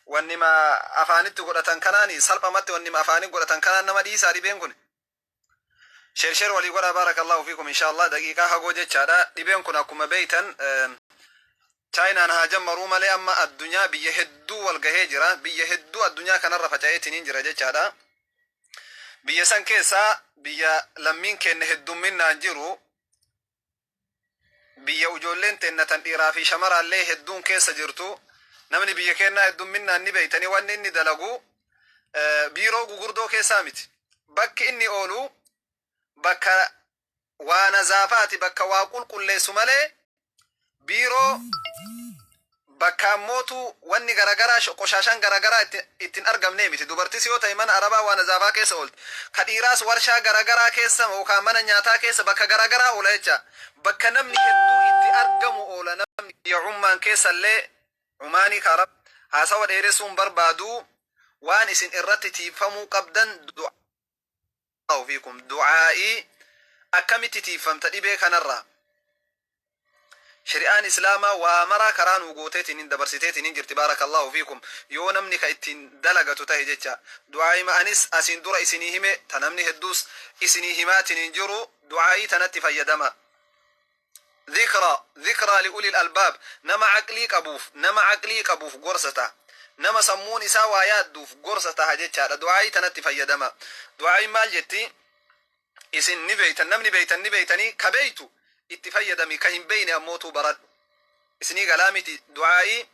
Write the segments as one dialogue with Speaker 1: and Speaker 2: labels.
Speaker 1: Wannima afaanitti godhatan kanaani salphamatti wannima afaanii godhatan kanaan nama dhiisaa dhibeen kun. Share share walii godhaa, barakallahu fiikum. Inshallah daqiiqaa hagoo jechaadha. Dhibeen kun akkuma beeytan Chaayinaan haa jammaruu malee amma addunyaa biyya hedduu wal gahee jira. Biyya hedduu addunyaa kanarra faca'eetiniin jira jechaadha. Biyya san keessaa biyya lammiin keenya heddumminaan jiru, biyya ijoolleen teenna tan dhiiraa fi shamaraallee hedduun keessa jirtu, namni biyya keenyaa heddumminaan ni beeytanii, wanni inni dalagu biiroo gugurdoo keessaa miti. Bakki inni oolu bakka waa nazaafaati, bakka waa qulqulleessu malee biiroo bakka ammootu wanni garagaraa, qoshaashaan garagaraa ittiin argamnee miti. Dubartis yoo ta'e mana arabaa waa nazaafaa keessa oolti. Ka dhiiraas warshaa garagaraa keessa yookaan mana nyaataa keessa bakka garagaraa oola jecha. Bakka namni hedduu itti argamu oola namni. Biyya Ummaan keessallee Umaanii kaara haasawa dheeressuun barbaadu. Waan isin irratti tiifamuu qabdan du'aa fiikum, du'aa'ii akkamitti tiifamta dhibee kanarraa? Shari'aan Islaamaa waa maraa karaa nuu gooteetiin hin dabarsiteetiin hin jirti, baarakallahu fiikum, yoo namni ka ittiin dalagatu ta'e jecha. Du'aa'ima anis asiin dura isinii hime, ta namni hedduus isinii himaatiin hin jiru, du'aa'ii tanatti fayyadama. ذكرى ذكرى لأولي الألباب. Nama aqlii qabuuf, nama aqlii qabuuf gorsa ta'a, nama sammuun isaa waa yaadduuf gorsa ta'a jechaadha. Du'aa'ii tanatti fayyadama. Du'aa'iin maal jetti? Isin ni beeytan, namni beeytan ni beeytanii. Ka beeytu itti fayyadami, ka hin beeyne ammootuu baradhu. Isinii galaa miti? Du'aa'ii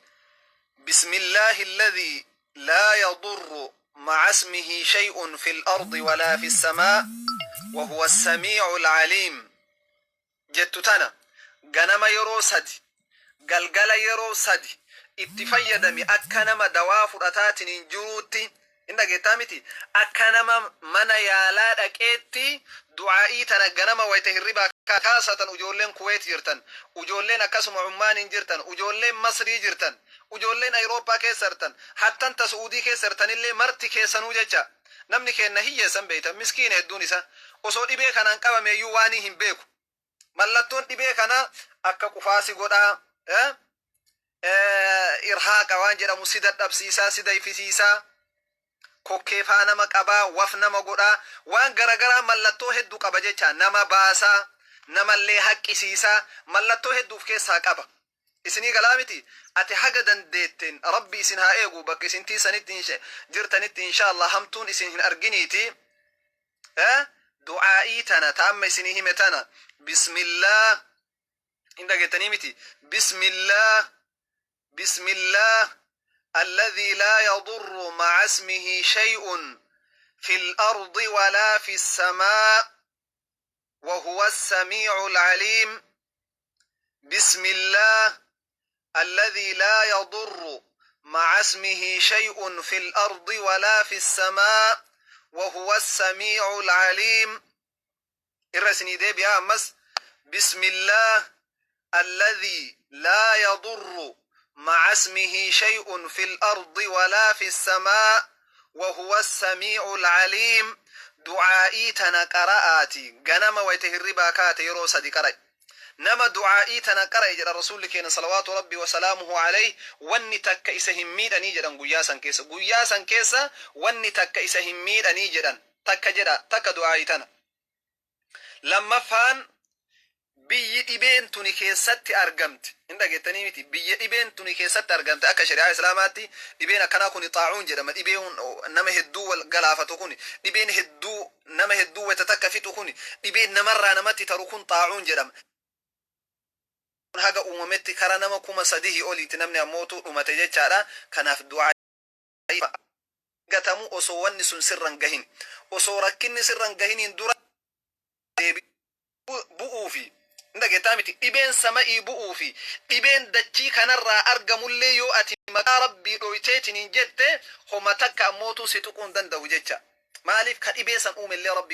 Speaker 1: بسم الله الذي لا يضر مع اسمه شيء في الأرض ولا في السماء وهو السميع العليم jettu tana ganama yeroo 3, galgala yeroo 3 itti fayyadami. Akka nama dawaa fudhataatiin hin jiruutti, hin dhageettaa miti? Akka nama mana yaalaa dhaqeetti du'aa'ii tana ganama wayita hirribaa kaasatan, ujoolleen Kuweet jirtan, ujoolleen akkasuma Ummaaniin jirtan, ujoolleen Masrii jirtan, ujoolleen Ayirooppaa keessa jirtan, hattanta Su'uudii keessa jirtanillee, marti keessanuu jecha. Namni keenna hiyyeessan beeytan, miskiina hedduun isa osoo dhibee kanaan qabameeyyuu waan hin beeku. Mallattoon dhibee kana akka qufaasi godhaa, irhaaqa waan jedhamu, si dadhabsiisaa, si dayfisiisaa, kokkeefaa nama qabaa, waf nama godhaa, waan garagaraa mallattoo hedduu qaba jecha. Nama baasaa, namallee haqqisiisaa, mallattoo hedduuf keessaa qaba. Isinii galaa miti? Ati haga dandeetteen, Rabbi isin haa eegu, bakka isin tiisanitti jirtanitti insha Allah hamtuun isin hin arginiiti. Du'aa'ii tana ta amma isinii hime tana, bismillah, hin dhageettanii miti? بسم الله، بسم الله الذي لا يضر مع اسمه شيء في الأرض ولا في السماء وهو السميع العليم. بسم الله الذي لا يضر مع اسمه شيء في الأرض ولا في السماء وهو السميع العليم. الرسني دي بيا مس. بسم الله الذي لا يضر مع اسمه شيء في الأرض ولا في السماء وهو السميع العليم. Du'aa'ii tana qara'aati ganama wayta hirribaa kaate yeroo 3 qara'i. Nama du'aa'ii tana qara'e, jedha Rasuulli keenya صلوات ربي وسلامه عليه, wanni takka isa hin miidhanii jedhan guyyaa san keessa. Guyyaa san keessa wanni takka isa hin miidhanii jedhan. Takka jedha, takka du'aa'ii tana. Lammaffaan, biyyi dhibeen tuni keessatti argamte, hin dhageettanii miti? Biyya dhibeen tuni keessatti argamte, akka shari'aa Islaamaatti dhibeen akkanaa kun xaa'uun jedhama. Dhibeen nama hedduu wal galaafatu kun, dhibeen hedduu nama hedduu wayta takka fixu kun, dhibeen namarraa namatti taru kun xaa'uun jedhama. Haga uumametti kara nama 3000 oliiti namni ammootu dhumate jechaadha. Kanaaf du'aa gatamu osoo wanni sun sirran gahin, osoo rakkinni sirran gahiniin dura bu'uufi. Hin dhageettaa miti? Dhibeen sama'ii bu'uufi dhibeen dachii kanarraa argamullee yoo ati maqaa Rabbii dhoyteetiin hin jette, homa takka ammootuu si tuquu hin danda'u jecha. Maaliif? Ka dhibee san uumellee Rabbi.